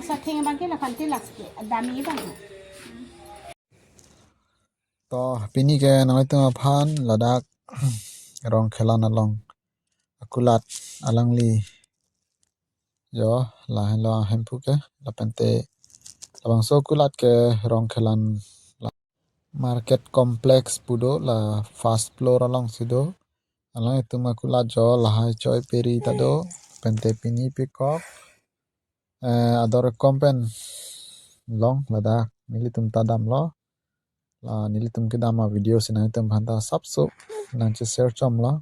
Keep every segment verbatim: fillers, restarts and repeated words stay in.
Satheng abang ke laphan te last ke, dami abang. To, pini ke nanglitum aphan ladak Rongkhelan along akulat alangli. Jo, lahenlo ahemphu ke, lapente labangso akulat ke Rongkhelan la-, market complex pu do, la first floor alongsi do. Alanglitum akulat jo, lahai choi peri ta do, pente pini pekok. Eh, ador kom pen long ladak nelitum ta damlo. La nelitum kedam avideo si nanglitum aphan ta sapso nangche-share chomlo.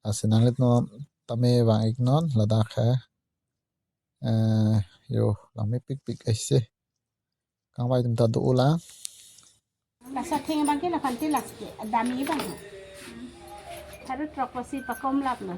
Lasi nanglitum tame vang-iknon ladak he. Eh, jo, langmepikpik aisi. Kangvai atum ta do-o lang. Laso atheng abang ke laphan te last ke, dami abang. Tharu throk pasi pakom lap lo.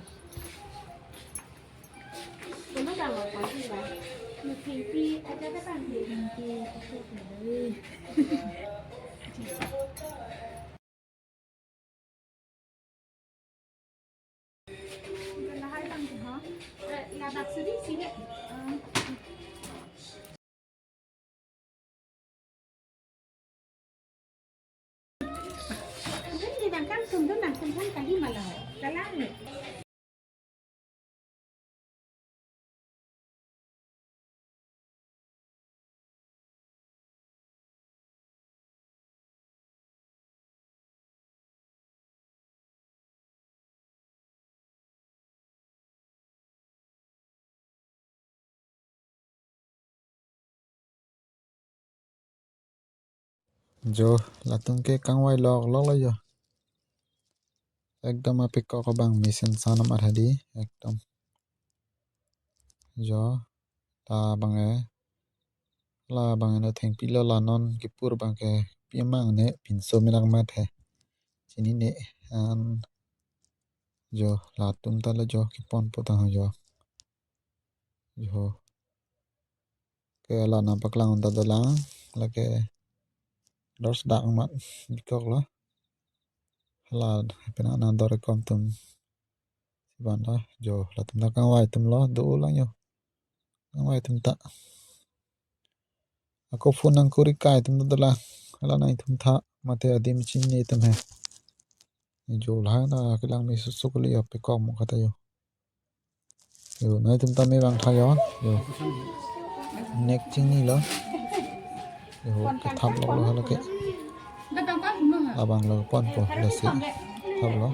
Jo, latum ke kangvai lok lok lo jo. Ekdom apekok abang mesen sanam arhadi ekdom. Jo, ta abang e, la abang e no thengpi lo, la non kepur abang ke pi mang ne pinso minak mat he. Chinine an. Jo, latum ta la jo kepon po ta jo. Jo. Ke la nangpaklang ta dolang, lake dors dak mat bikok lo. La pena nang dor kom atum si ban lo jo, latum ta kangvai atum lo, do-o lang jo. Kangvai atum ta. Ako phone nangkuri kai atum ta dolang. La nangtum tha mate adim chinine atum he. Jo, lahai ta kelang me susuk li apekok mo kata jo. Jo, nangtum tame vang tha jo. Jo. Nek chingni lo. Jo, kethap lok lo hala ke. Abang lo ponpo, lasi thap lo.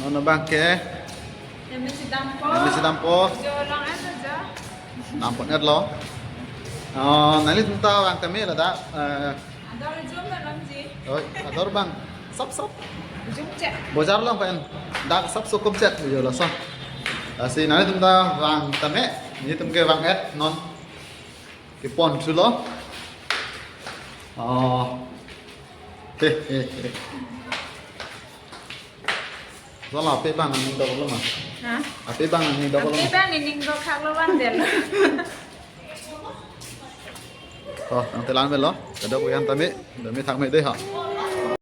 Non abang ke? Kami sedang po. Kami sedang po. Jo, long ano jo? Nampon et lo. Oh, nanglitum ta vang tame ladak. Eh, ador jum na lamji. Oi, ador abang. Sop sop. Jum chet. Bojar long pen. Dak sop sukum chet jo laso. Lasi nanglitum ta vang tame. Nelitum ke vang et non. Kepon thulo. Oh. He he he. Sola ape abang nangning dok lo ma? Ha? Ape abang nangning dok lo ma? Ape abang nangning dok khak lo van del. Oh, nangtelan avelo. Kadok yan tame, tame thak me dei ha.